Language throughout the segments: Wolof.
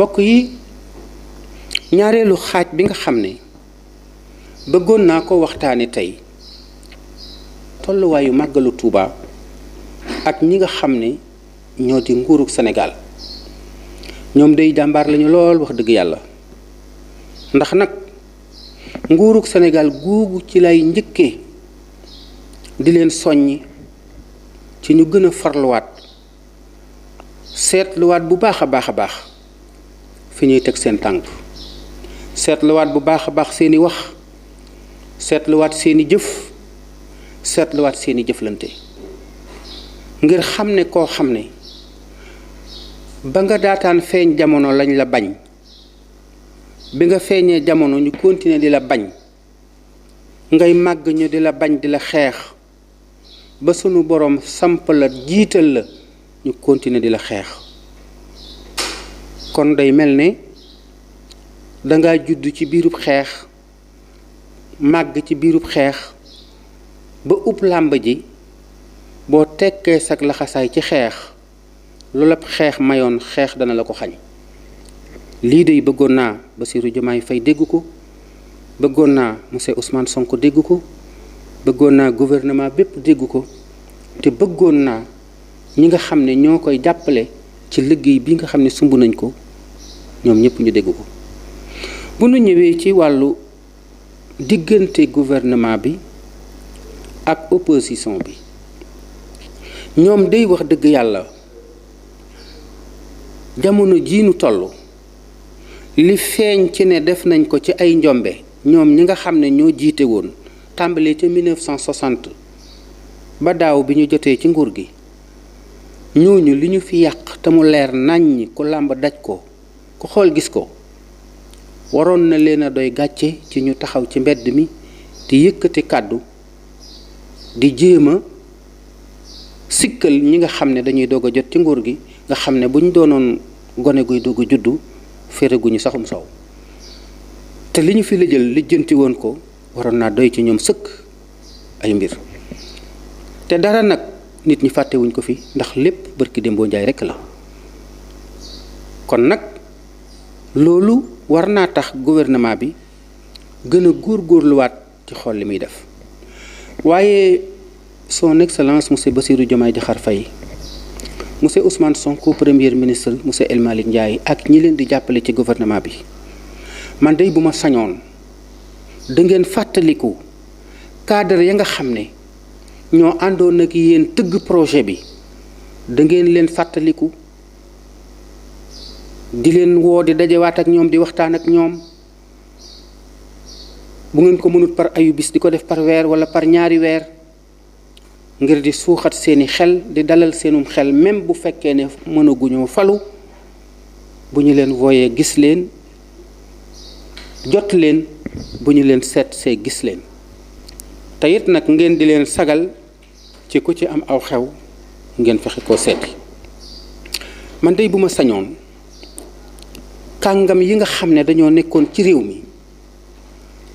bokk yi ñaareelu xaaj bi nga xam ne bëggoon naa ko waxtaane tey tolluwaayu màggalu Tuuba ak ñi nga xam ne ñoo di nguurug Sénégal. ñoom day jàmbaar lañu lool wax dëgg yàlla, ndax nag nguurug Sénégal googu ci lay njëkkee di leen soññi ci ñu gën a farluwaat seetluwaat bu baax a baax fi ñuy teg seen tànk, seetluwaat bu baax a baax seeni wax, seetluwaat seeni jëf, seetluwaat seeni jëflante, ngir xam ne koo xam ne ba nga daataan feeñ jamono lañ la bañ, bi nga feeñee jamono ñu continuer di la bañ, ngay màgg ñu di la bañ di la xeex ba sunu borom samp la jiital la ñu continuer di la xeex. kon day mel ne danga judd ci biirub xeex, màgg ci biirub xeex ba ub làmb ji, boo tekkee sag laxasaay ci xeex lu la xeex mayoon xeex dana la ko xañ. lii de bëggoon naa Bassirou Diomaye Faye dégg ko, bëggoon naa monsieur Ousmane Sonko dégg ko, bëggoon naa gouvernement bépp dégg ko, te bëggoon naa ñi nga xam ne ñoo koy jàppale ci liggéey bi nga xam ne sumb nañ ko ñoom ñëpp ñu dégg ko. bu nu ñëwee ci wàllu diggante gouvernement bi ak opposition bi, ñoom day wax dëgg yàlla jamono jii nu toll li feeñ ci ne def nañ ko ci ay njombe ñoom ñi nga xam ne ñoo jiite woon tàmbalee ca 1960 ba daaw bi ñu jotee ci nguur gi, ñooñu li ñu fi yàq te mu leer naññ ku làmb daj ko ku xool gis ko, waroon na leen a doy gàcce ci ñu taxaw ci mbedd mi di yëkkati kàddu di jéem a sikkal ñi nga xam ne dañuy doog a jot ci nguur gi, nga xam ne bu ñu doonoon gone guy doog a juddu féreguñu saxum saw, te li ñu fi la jël lijjanti woon ko waroon naa doy ci ñoom sëkk ay mbir. te dara nag nit ñi fàttewuñ ko fi ndax lépp barki Dembo Njaay rekk la. kon nag loolu war naa tax gouvernement bi gën a góorgóorluwaat ci xool li muy def. waaye son excellence monsieur Bassirou Diomaye Diakhar Faye, monsieur Ousmane Sonko premier ministre, monsieur El Malick Ndiaye ak ñi leen di jàppale ci gouvernement bi, man day bu ma sañoon da ngeen fàttaliku cadre ya nga xam ne ñoo àndoon ak yéen tëgg projet bi, da ngeen leen fàttaliku di leen woo di dajewaat ak ñoom di waxtaan ak ñoom. bu ngeen ko mënut par ayu bis di ko def par weer wala par ñaari weer, ngir di suuxat seeni xel, di dalal seenum xel, même bu fekkee ne mënaguñoo falu, bu ñu leen wooyee gis leen, jot leen, bu ñu leen seet see gis leen. te it nag ngeen di leen sagal ci ku ci am aw xew ngeen fexe koo seeti. man dey bu ma sañoon kàngam yi nga xam ne dañoo nekkoon ci réew mi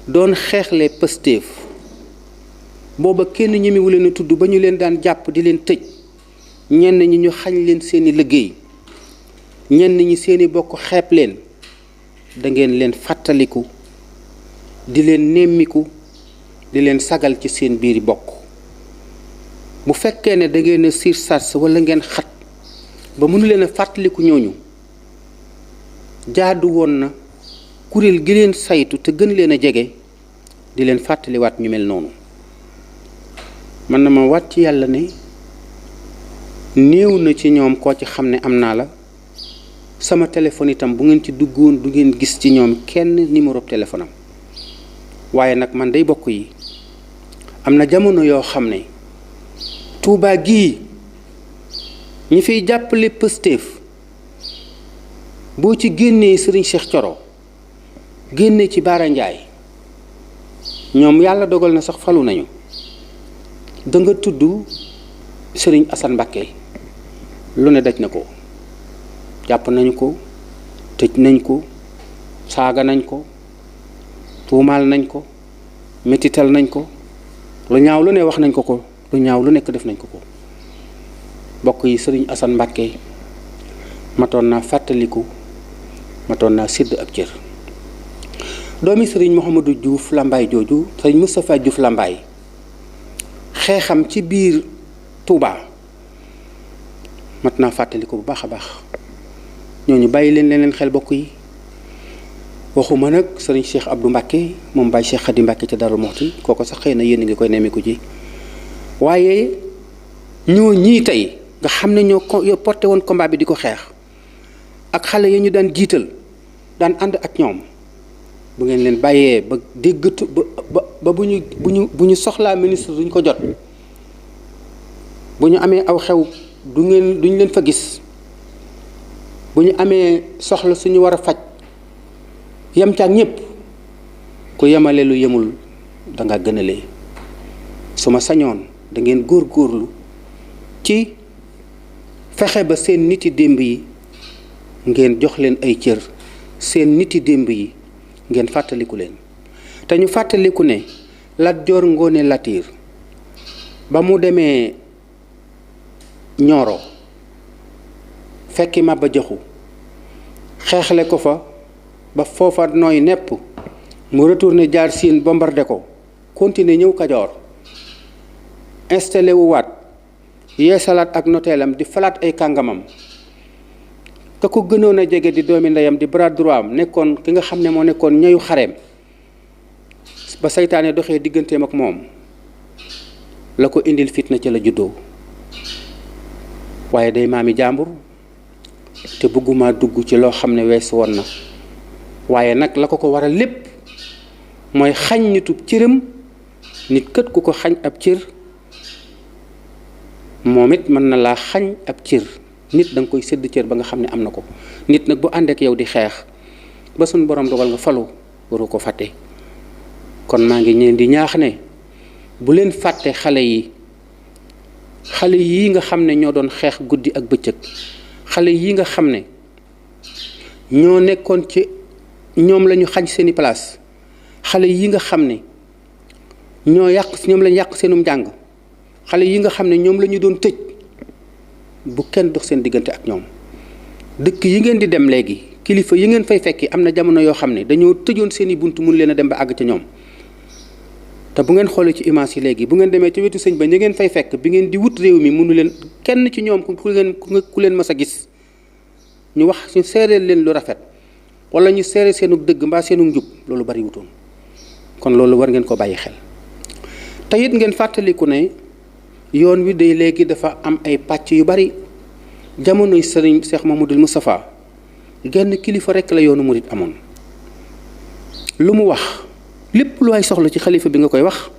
doon xeexle Pastef, booba kenn ñemewu leen a tudd ba ñu leen daan jàpp di leen tëj, ñenn ñi ñu xañ leen seeni liggéey, ñenn ñi seeni bokk xeeb leen, da ngeen leen fàttaliku, di leen nemmiku, di leen sagal ci seen biiri bokk. bu fekkee ne da ngeen a siir sars wala ngeen xat ba mënu leen a fàttaliku ñooñu, jaadu woon na kuréel gi leen saytu te gën leen a jege di leen fàttaliwaat ñu mel noonu. man na ma waat ci yàlla ne néew na ci ñoom koo ci xam ne am naa la sama téléphone itam bu ngeen ci duggoon du ngeen gis ci ñoom kenn numéro téléphone am. waaye nag man day bokk yi am na jamono yoo xam ne Tuubaa gii ñi fiy jàppale Pastef boo ci génnee Serigne Cheikh Thioro génne ci Bara Ndiaye, ñoom yàlla dogal na sax falu nañu, da nga tudd Serigne Assane Mbacké, lu ne daj na ko, jàpp nañu ko, tëj nañ ko, saaga nañ ko, tuumaal nañ ko, metital nañ ko, lu ñaaw lu ne wax nañ ko ko, lu ñaaw lu nekk def nañ ko ko. bokk yi Serigne Assane Mbacké matoon naa fàttaliku matoon naa sédd ab cër. doomi sëriñ Mouhamadou Diouf Lambaye jooju sëriñ Moustapha Diouf Lambaye xeexam ci biir Touba mat naa fàttali ko bu baax a baax. ñooñu bàyyi leen xel bokk yi. waxuma nag sëriñ Cheikh Abdou Mbacke moom Baye Cheikh Khady Mbacke ca Darou Mouhty kooko sax xëy na yéen a ngi koy nemmeeku ji waaye ñoo ñii tey nga xam ne ñoo porté woon combat bi di ko xeex ak xale yi ñu daan jiital daan ànd ak ñoom bu ngeen leen bàyyee ba déggatu ba bu ñu soxlaa ministre duñ ko jot bu ñu amee aw xew duñ leen fa gis bu ñu amee soxla suñu war a faj yem ca ak ñëpp ku yemale lu yemul da nga gënalee su ma sañoon da ngeen góorgóorlu ci fexe ba seen niti démb yi ngeen jox leen ay cër seen niti démb yi ngeen fàttaliku leen te ñu fàttaliku ne Lat Joor Ngoone Latiir ba mu demee Ñooro fekki Maba Jaxu xeexle ko fa ba foofa nooy nepp mu retourné jaar Siin bombardé ko continuer ñëw Kajoor installé wu waat yeesalaat ak noteelam di falaat ay kàngamam ka ko gënoon a jege di doomi ndeyam di bras droit am nekkoon ki nga xam ne moo nekkoon ñayu xareem ba saytaane doxee digganteem ak moom la ko indil fitna ca la juddoo waaye day maami jàmbur te bëgguma dugg ci loo xam ne weesu woon na waaye nag la ko waral lépp mooy xañ nitub cëram nit kët ku ko xañ ab cër moom it mën na laa xañ ab cër nit da nga koy sédd cër ba nga xam ne am na ko nit nag bu ànd ak yow di xeex ba suñ borom dogal nga falu waru ko fàtte kon maa ngi ñeen di ñaax ne bu leen fàtte xale yi nga xam ne ñoo doon xeex guddi ak bëccëg xale yi nga xam ne ñoo nekkoon ci ñoom lañu xañ seeni place xale yi nga xam ne ñoom lañu yàq seenum njàng xale yi nga xam ne ñoom la ñu doon tëj bu kenn dox seen diggante ak ñoom dëkk yi ngeen di dem léegi kilifa yi ngeen fay fekki am na jamono yoo xam ne dañoo tëjoon seeni bunt mun leen a dem ba àgg ca ñoom te bu ngeen xoolee ci image yi léegi bu ngeen demee ci wetu sëñ ba ñi ngeen fay fekk bi ngeen di wut réew mi mënu leen kenn ci ñoom ku leen mës a gis ñu wax ñu seereel leen lu rafet wala ñu seere seenu dëgg mbaa seenu njub loolu bari wutoon kon loolu war ngeen ko bàyyi xel te it ngeen fàttaliku ne yoon wi day léegi dafa am ay pàcc yu bari jamonoy sëriñ Cheikh Mamadou Moustapha genn kilifa rekk la yoonu murit amoon lu mu wax lépp lu ay soxla ci xalifa bi nga koy wax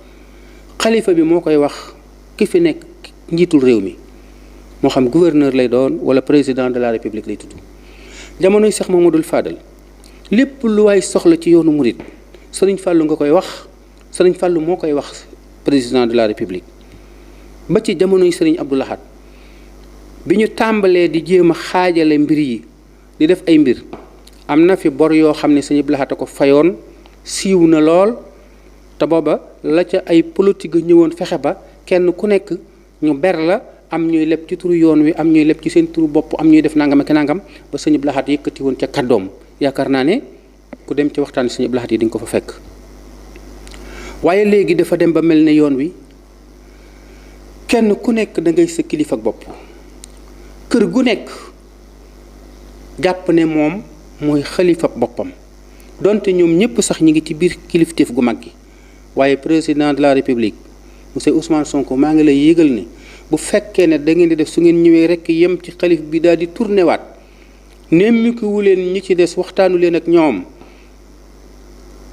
xalifa bi moo koy wax ki fi nekk njiitul réew mi moo xam gouverneur lay doon wala président de la république lay tudd jamonoy Cheikh Mamadou Fadal lépp lu waay soxla ci yoonu murit sëriñ Fallou nga koy wax sëriñ Fallou moo koy wax président de la république ba ci jamonoy sëriñ Abdou Lahad bi ñu tàmbalee di jéem a xaajale mbir yi di def ay mbir am na fi bor yoo xam ne sëriñ Abdou Lahad a ko fayoon siiw na lool te booba la ca ay politique ñëwoon fexe ba kenn ku nekk ñu ber la am ñuy leb ci turu yoon wi am ñuy leb ci seen turu bopp am ñuy def nangam ak nangam ba sëriñ Abdou Lahad yëkkati woon ca kàddoom yaakaar naa ne ku dem ci waxtaan sëriñ Abdou Lahad yi di nga ko fa fekk waaye léegi dafa dem ba mel ne yoon wi kenn ku nekk da ngay sa kilifa ak bopp kër gu nekk jàpp ne moom mooy xalifa boppam donte ñoom ñëpp sax ñi ngi ci biir kilifteef gu mag gi waaye président de la république monsieur Ousmane Sonko maa ngi lay yégal ne bu fekkee ne da ngeen di def su ngeen ñëwee rek yem ci xalif bi daal di tourné waat nemmikuwu leen ñi ci des waxtaanu leen ak ñoom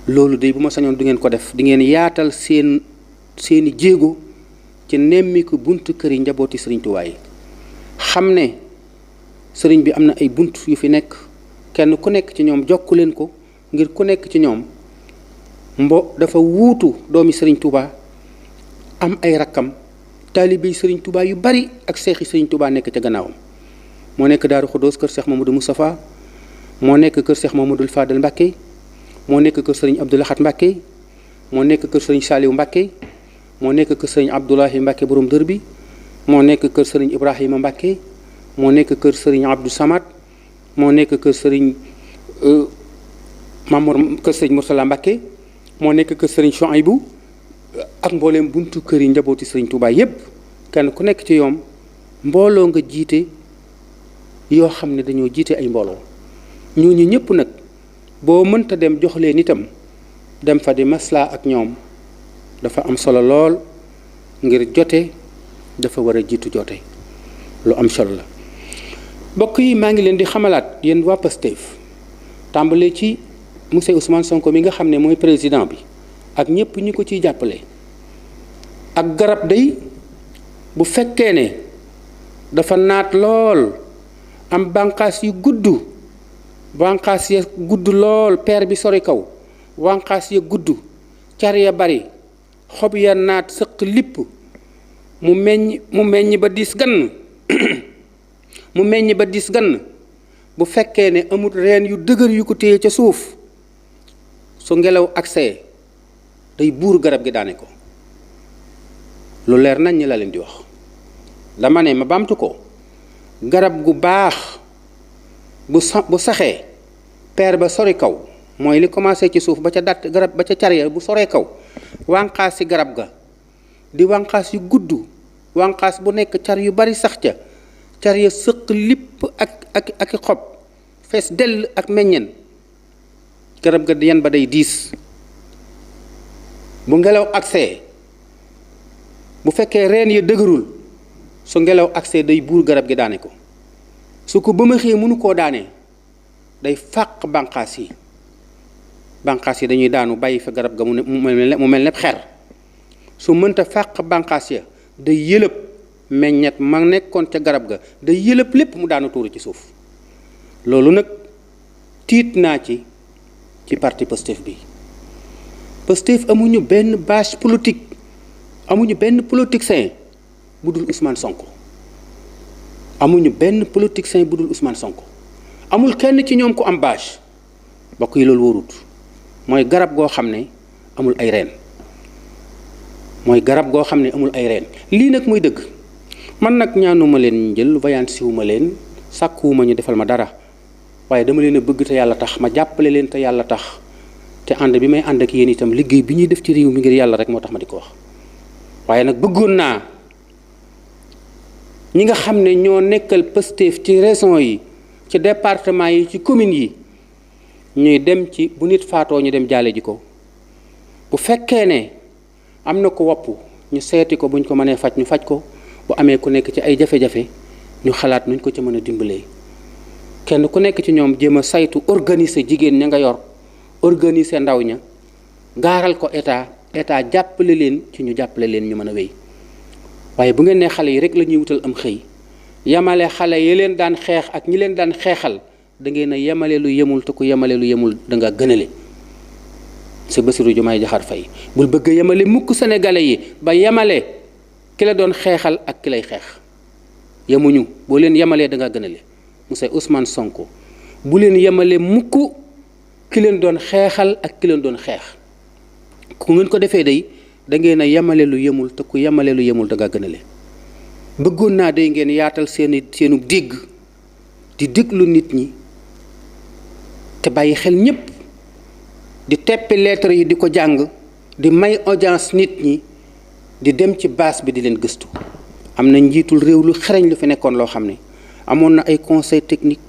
loolu de bu ma sañoon du ngeen ko def di ngeen yaatal seeni jéego ci nemmiku buntu kër yi njabooti sëriñ Tuubaa yi xam ne sëriñ bi am na ay bunt yu fi nekk kenn ku nekk ci ñoom jokku leen ko ngir ku nekk ci ñoom dafa wuutu doomi sëriñ Tuubaa am ay rakkam taalibe sëriñ Tuubaa yu bari ak seexi sëriñ Tuubaa nekk ca gannaawam moo nekk Daaru Xudoos kër Cheikh Mamadou Moustapha moo nekk kër Cheikh Mamadou Fadel Mbacké moo nekk kër sëriñ Abdou Lahad Mbacké moo nekk kër sëriñ Saliou Mbacké moo nekk kër sëriñ Abdoulahi Mbacké borom dër bi moo nekk kër sëriñ Ibrahima Mbacké moo nekk kër sëriñ Abdou Samad moo nekk kër sëriñ Mamour kër sëriñ Mourtala Mbacké moo nekk kër sëriñ Chouaïbou ak mbooleem buntu kër yi njabooti sëriñ Touba yépp kenn ku nekk ci yoom mbooloo nga jiite yoo xam ne dañoo jiite ay mbooloo ñooñu ñëpp nag boo mënta dem jox leen itam dem fa di maslaa ak ñoom dafa am solo lool ngir jote dafa war a jiitu jote lu am solo la. mbokk yi maa ngi leen di xamalaat yéen waa Pastef tàmbalee ci monsieur Ousmane Sonko mi nga xam ne mooy président bi ak ñëpp ñi ko ciy jàppale ak garab day bu fekkee ne dafa naat lool am bànqaas yu gudd bànqaas ya gudd lool peer bi sori kaw bànqaas ya gudd car ya bari xob ya naat sëq lipp mu meññ ba diis gann mu meññ ba diis gann bu fekkee ne amul reen yu dëgër yu ko téye ca suuf su ngelaw agsee day buur garab gi daane ko lu leer nañ ñi la leen di wax dama ne ma baamtu ko garab gu baax bu saxee peer ba sori kaw mooy li commencé ci suuf ba ca datt garab ba ca carrière bu soree kaw wànqaas ci garab ga di wànqaas yu gudd wànqaas bu nekk car yu bari sax ca car ya sëq lipp ak xob fees dell ak meññeen garab ga yan ba day diis bu ngelaw agsee bu fekkee reen ya dëgërul su ngelaw agsee day buur garab gi daane ko su ko bëmaxee mënu koo daanee day fàq bànqaas yi dañuy daanu bàyyi fa garab ga mu mel ne xer su mënta fàq bànqaas ya day yëlëb meññet ma nekkoon ca garab ga day yëlëb lépp mu daanu tuuru ci suuf loolu nag tiit naa ci parti Pastef bi Pastef amuñu benn bâche politique amuñu benn politicien bu dul Ousmane Sonko amuñu benn politicien bu dul Ousmane Sonko amul kenn ci ñoom ku am bâche bokk yi loolu wóorut mooy garab goo xam ne amul ay reen lii nag muy dëgg man nag ñaanuma leen jël voyant siwuma leen sàkkuwuma ñu defal ma dara waaye dama leen a bëgg te yàlla tax ma jàppale leen te yàlla tax te ànd bi may ànd ak yéen itam liggéey bi ñuy def ci réew mi ngir yàlla rek moo tax ma di ko wax waaye nag bëggoon naa ñi nga xam ne ñoo nekkal Pastef ci régions yi ci département yi ci communes yi ñuy dem ci bu nit faatoo ñu dem jaale ji ko bu fekkee ne am na ko wopp ñu seeti ko buñ ko mënee faj ñu faj ko bu amee ku nekk ci ay jafe-jafe ñu xalaat nuñ ko ci mën a dimbalee kenn ku nekk ci ñoom jéem a saytu organiser jigéen ña nga yor organiser ndaw ña gaaral ko état jàppale leen ci ñu jàppale leen ñu mën a wéy waaye bu ngeen ne xale yi rek la ñuy wutal am xëy yemale xale yi leen daan xeex ak ñi leen daan xeexal da ngeen a yemale lu yemul te ku yemale lu yemul da nga gënale c'est Bassirou Diomaye Diakhar Faye bul bëgg a yemale mukk sénégalais yi ba yemale ki la doon xeexal ak ki lay xeex yemuñu boo leen yemalee da nga gënale monsieur Ousmane Sonko bu leen yemale mukk ki leen doon xeexal ak ki leen doon xeex ku ngeen ko defee day da ngeen a yemale lu yemul te ku yemale lu yemul da nga gënale bëggoon naa day ngeen yaatal seenu dégg di déglu nit ñi te bàyyi xel ñépp di teppi lettre yi di ko jàng di may audience nit ñi di dem ci base bi di leen gëstu am na njiitul réew lu xereñ lu fi nekkoon loo xam ne amoon na ay conseil technique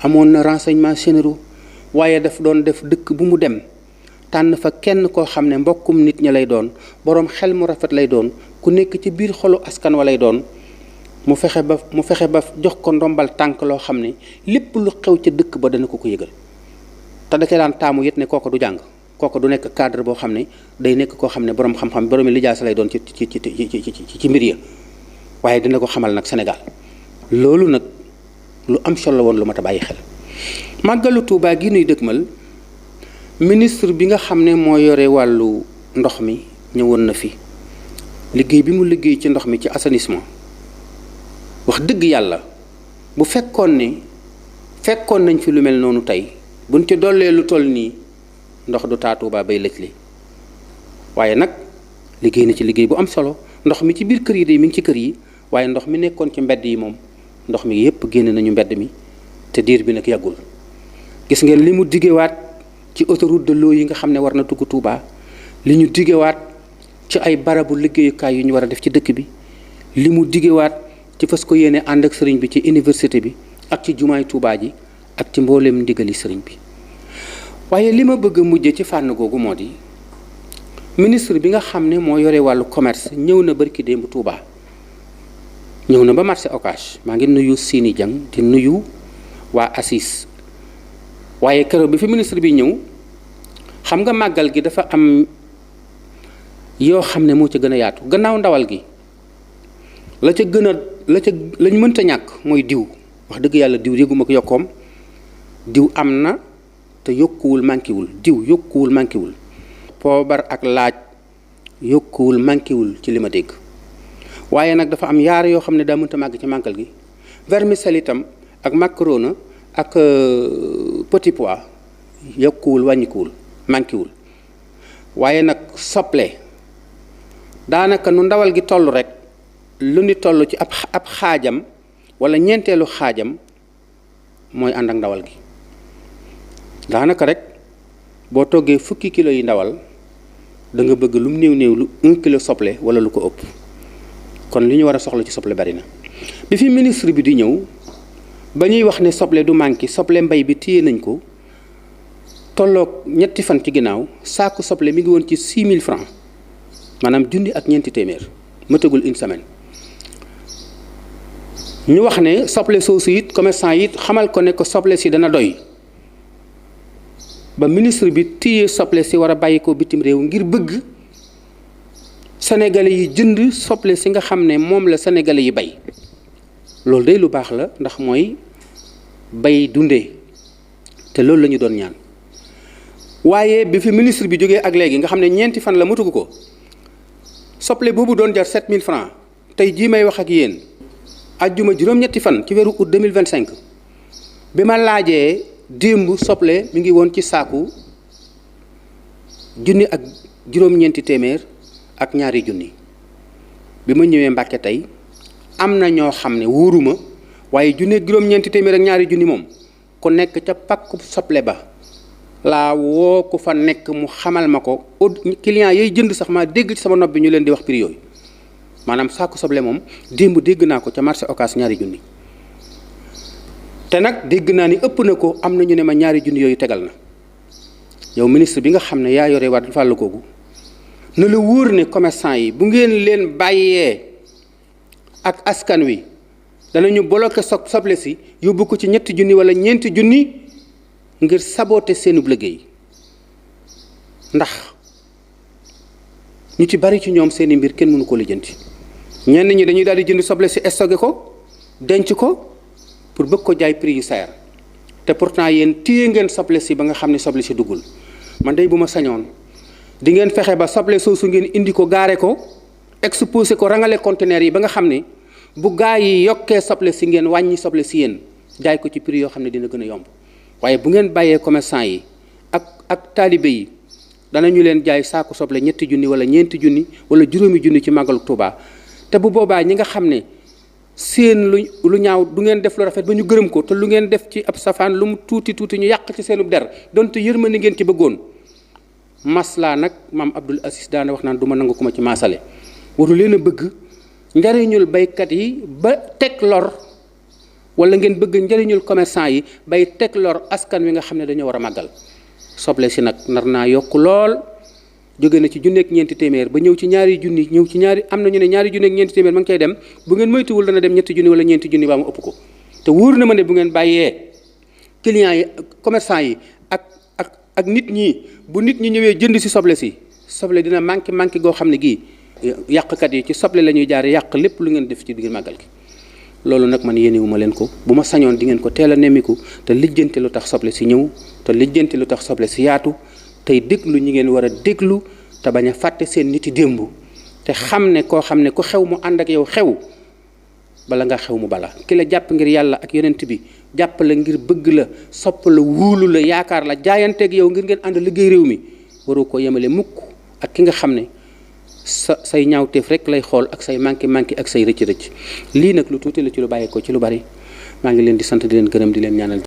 amoon na renseignements généraux waaye daf doon def dëkk bu mu dem tànn fa kenn koo xam ne mbokkum nit ñi lay doon boroom xel mu rafet lay doon ku nekk ci biir xolu askan wa lay doon mu fexe ba jox ko ndombal tànk loo xam ne lépp lu xew ca dëkk ba dana ko yëgal te da ca daan taamu yit ne kooku du jàng kooku du nekk cadre boo xam ne day nekk koo xam ne boroom xam-xam boroomi lijaasa lay doon ci mbir ya waaye dina ko xamal nag Sénégal loolu nag lu am solo woon lu mat a bàyyi xel màggalu Tuubaa gi nuy dëgmal ministre bi nga xam ne moo yore wàllu ndox mi ñëwoon na fi liggéey bi mu liggéey ci ndox mi ci assainissement wax dëgg yàlla bu fekkoon nañ fi lu mel noonu tey buñ ci dollee lu toll nii ndox du taa Tuubaa bay lëj li waaye nag liggéey na ci liggéey bu am solo ndox mi ci biir kër yi de mi ngi ci kër yi waaye ndox mi nekkoon ci mbedd yi moom ndox mi yépp génn nañu mbedd mi te diir bi nag yàggul gis ngeen li mu diggewaat ci autoroute de l'eau yi nga xam ne war na dugg Touba, li ñu diggewaat ci ay barabu liggéeyukaay yu ñu war a def ci dëkk bi, li mu diggewaat ci fas ko yéene ànd ak sëriñ bi ci université bi ak ci jumaay Touba ji ak ci mbooleem ndigali sëriñ bi. waaye li ma bëgg a mujje ci fànn googu moo di ministre bi nga xam ne moo yore wàllu commerce ñëw na barki démb Touba, ñëw na ba marché Ocass. maa ngi nuyu Sini Dieng di nuyu waa ACIS. waaye keroog bi fi ministre bi ñëw, xam nga màggal gi dafa am yoo xam ne moo ca gën a yaatu. gannaaw ndawal gi la ca gën a lañ mënta ñàkk mooy diw. wax dëgg yàlla diw yëguma ko yokkoom. diw am na te yokkuwul manquéwul. diw yokkuwul manquéwul. poobar ak laaj yokkuwul manquéwul ci li ma dégg. waaye nag dafa am yaar yoo xam ne daa mënta màgg ci màggal gi. vermicelle itam ak macaroni ak petit pois yokkuwul wàññikuwul manquéwul. waaye nag soble daanaka nu ndawal gi toll rek lu ni toll ci ab xaajam wala ñeenteelu xaajam mooy ànd ak ndawal gi. daanaka rek boo toggee fukki kilo yi ndawal da nga bëgg lu mu néew lu 1 kilo soble wala lu ko ëpp. kon li ñu war a soxla ci soble bari na. bi fi ministre bi di ñëw ba ñuy wax ne soble du manqué, soble mbay bi téye nañ ko tolloog ñetti fan ci ginnaaw saaku soble mi ngi woon ci 6000 francs, maanaam junni ak ñeenti téeméer, mëtagul une semaine. ñu wax ne soble soosu it commerçant yi xamal ko ne ko soble si dana doy ba ministre bi téye soble si war a bàyyi ko bitim réew ngir bëgg sénégalais yi jënd soble si nga xam ne moom la sénégalais yi bay. loolu day lu baax la, ndax mooy bay dundee, te loolu la ñu doon ñaan. waaye bi fi ministre bi jógee ak léegi nga xam ne ñeenti fan la matugu ko, soble boobu doon jar 7000 francs tey jii may wax ak yéen ajjuma juróom-ñetti fan ci weeru août 2025 bi ma laajee démb soble mi ngi woon ci saaku junni ak juróom-ñeenti téeméer ak ñaari junni. bi ma ñëwee Mbàkke tey am na ñoo xam ne wóoruma, waaye junni ak juróom-ñeenti téeméer ak ñaari junni moom ku nekk ca pakku soble ba laa woo ko fa nekk mu xamal ma ko. client yooyu jënd sax maa dégg ci sama nopp bi ñu leen di wax prix yooyu. maanaam saaku soble moom démb dégg naa ko ca marché Ocass ñaari junni. te nag dégg naa ni ëpp na ko, am na ñu ne ma ñaari junni yooyu tegal na. yow ministre bi nga xam ne yaa yore waat fàll googu na la wóor ne commerçant yi bu ngeen leen bàyyee ak askan wi danañu bloqué soble si yóbbu ko ci ñetti junni wala ñeenti junni ngir saboter seenub liggéey. ndax ñu ci bari ci ñoom seeni mbir kenn mënu ko lijjanti. ñenn ñi dañuy daal di jënd soble si stocké ko denc ko pour bëgg ko jaay prix yu seer, te pourtant yéen téye ngeen soble si ba nga xam ne soble si duggul. man day bu ma sañoon di ngeen fexe ba soble soosu ngeen indi ko gaare ko exposé ko rangale conteneur yi ba nga xam ne bu gaa yi yokkee soble si ngeen wàññi soble si yéen jaay ko ci prix yoo xam ne dina gën a yomb. waaye bu ngeen bàyyee commerçant yi ak taalibe yi danañu leen jaay saako soble ñetti junni wala ñeenti junni wala juróomi junni ci màggalu Tuuba. te bu boobaa ñi nga xam ne seen lu ñaaw du ngeen def lu rafet ba ñu gërëm ko, te lu ngeen def ci ab safaan lu mu tuuti tuuti ñu yàq ci seenub der donte yërmande ngeen ci bëggoon. maslaa nag maam Abdul Aziz daana wax naan du ma nangu ko ma ci maasale. waru leen a bëgg njariñul baykat yi ba teg lor, wala ngeen bëgg njariñul commerçant yi bay teg lor askan wi nga xam ne dañoo war a màggal. soble si nag nar naa yokk lool, jóge na ci junni ak ñeenti téeméer ba ñëw ci ñaari junni, ñëw ci ñaari, am na ñu ne ñaari junni ak ñeenti téeméer ma ngi koy dem. bu ngeen moytuwul dana dem ñetti junni wala ñeenti junni baa mu ëpp ko. te wóor na ma ne bu ngeen bàyyee clients yi commerçant yi ak nit ñi, bu nit ñi ñëwee jënd si soble si, soble dina manqué goo xam ne gii yàqkat yi ci soble la ñuy jaare yàq lépp lu ngeen def ci biir màggal gi. loolu nag man yéenewuma leen ko. bu ma sañoon di ngeen ko teel a nemmiku te lijjanti lu tax soble si ñëw, te lijjanti lu tax soble si yaatu, tey déglu ñi ngeen war a déglu te bañ a fàtte seen niti démb, te xam ne koo xam ne ku xew mu ànd ak yow xew bala nga xew mu bala. ki la jàpp ngir yàlla ak yonent bi, jàpp la ngir bëgg la, sopp la, wuulu la, yaakaar la, jaayanteeg yow ngir ngeen ànd liggéey réew mi, waroo ko yemale mukk ak ki nga xam ne say ñaawteef rek lay xool ak say manqué ak say rëcc-rëcc. lii nag lu tuuti la ci lu bàyyeekoo ci lu bari. maa ngi leen di sant di leen gërëm di leen ñaanal.